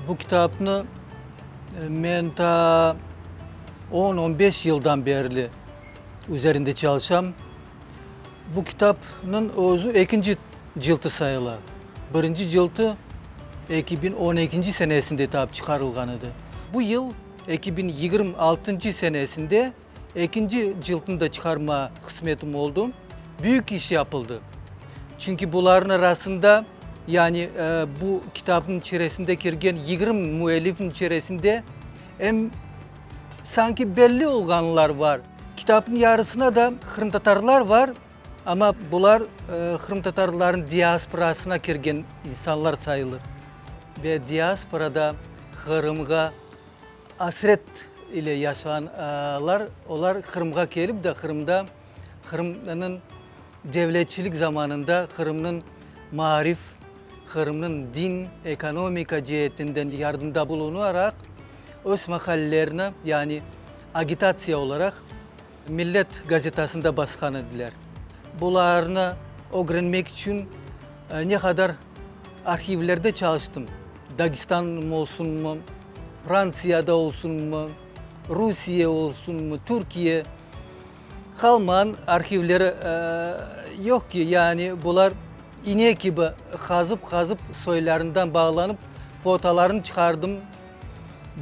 Bu kitapnı men ta on, on beş yıldan berli üzerinde çalışam. Bu kitapnıñ özü ekinci cıltı sayıla. Birinci cıltı 2012 senesinde tap çıqarılğan edi. Bu yıl, 2026 senesinde, ekinci cıltını da çıqarma qısmetim oldu. Büyük iş yapıldı. Çünki bularnıñ arasında, yani bu kitapnıñ içeresinde kirgen 20 müellifniñ içeresinde em sanki belli olğanlar var. Kitapnıñ yarısına da qırımtatarlar var, amma bular qırımtatarlarnıñ diasporasına kirgen insanlar sayılır. Ve diasporada Qırımğa asret ile yaşağanlar, olar Qırımğa kelip de Qırımda Qırımnıñ devletçilik zamanında Qırımnıñ maarif, Qırımnıñ din, ekonomika ceetinden yardımda bulunaraq, öz maqalelerini, yani agitatsiya olaraq Millet gazetasında basqan ediler. Bularnı ögrenmek içün ne qadar arhivlerde çalıştım, Dagestan olsunmı, Frantsiyada olsunmı, Rusiye olsunmı, Türkiye, qalmağan arhivleri yoq ki, yani bular ine kibi qazıp-qazıp soylarından bağlanıp fotolarını çıqardım,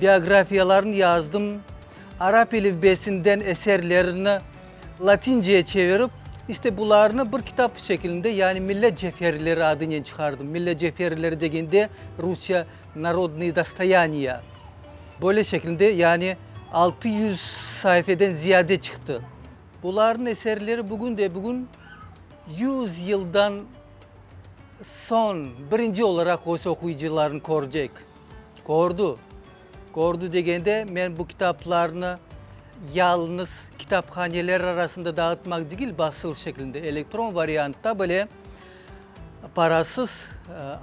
biografiyalarını yazdım, arap elifbesinden eserlerini latinceye çevirip, işte bularnı bir kitap şekilinde, yani Millet cevherleri adınen çıqardım. Millet cevherleri degende rusça Narodnıye dostoyaniya. Böyle şekilde, yani 600 saifeden ziyade çıqtı. Bularnıñ eserleri bugün de bugün 100 yıldan soñ birinci olaraq öz oquyıcılarını körecek. Kördi. Kördi degende, men bu kitaplarnı yalıñız kitaphaneler arasında dağıtmaq degil, basıl şeklinde, elektron variantta bile parasız,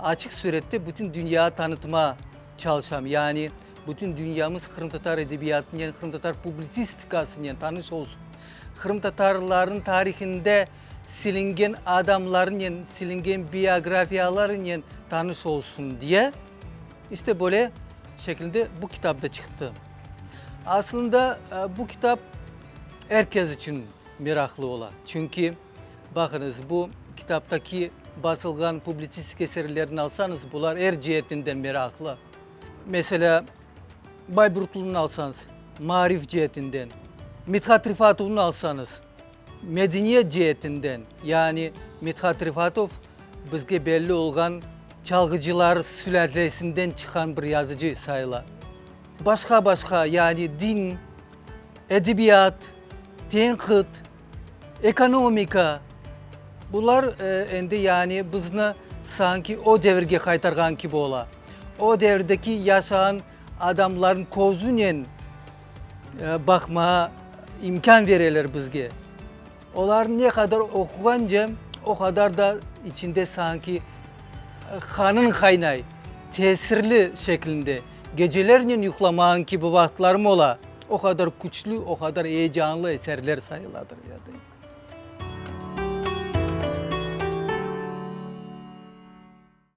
açıq sürette bütün dünyağa tanıtma çalışam. Yani bütün dünyamız qırımtatar edebiyatınen, qırımtatar publitsistikasınen tanış olsun, qırımtatarlarnıñ tarihinde silingen adamlarınen, silingen biografiyalarınen tanış olsun diye. İşte böyle şekilde bu kitap da çıqtı. Aslında bu kitap er kes içün meraqlı ola. Çünki, baqıñız, bu kitaptaki basılğan publitsistik eserlerni alsañız, bular er ceetinden meraqlı. Meselâ, Bayburtlunı alsañız, maarif ceetinden, Mithat Rifatovnı alsañız, Medeniyet ceetinden, yani Mithat Rifatov bizge belli olğan çalğıcılar sülâlesinden çıqqan bir yazıcı sayıla. Başqa-başqa, yani din, edebiyat, tenqit, ekonomika, bular endi yani bizni sanki o devirge qaytarğan kibi ola. O devirdeki yaşağan adamlarnıñ közünen baqmağa imkân bereler bizge. Olarnı ne qadar oquğance, o qadar da içinde sanki qanıñ qaynay, tesirli şeklinde. Gecelernen yuqlamağan kibi vaqıtlarım ola, o qadar küçlü, o qadar eyecanlı eserler sayıladır.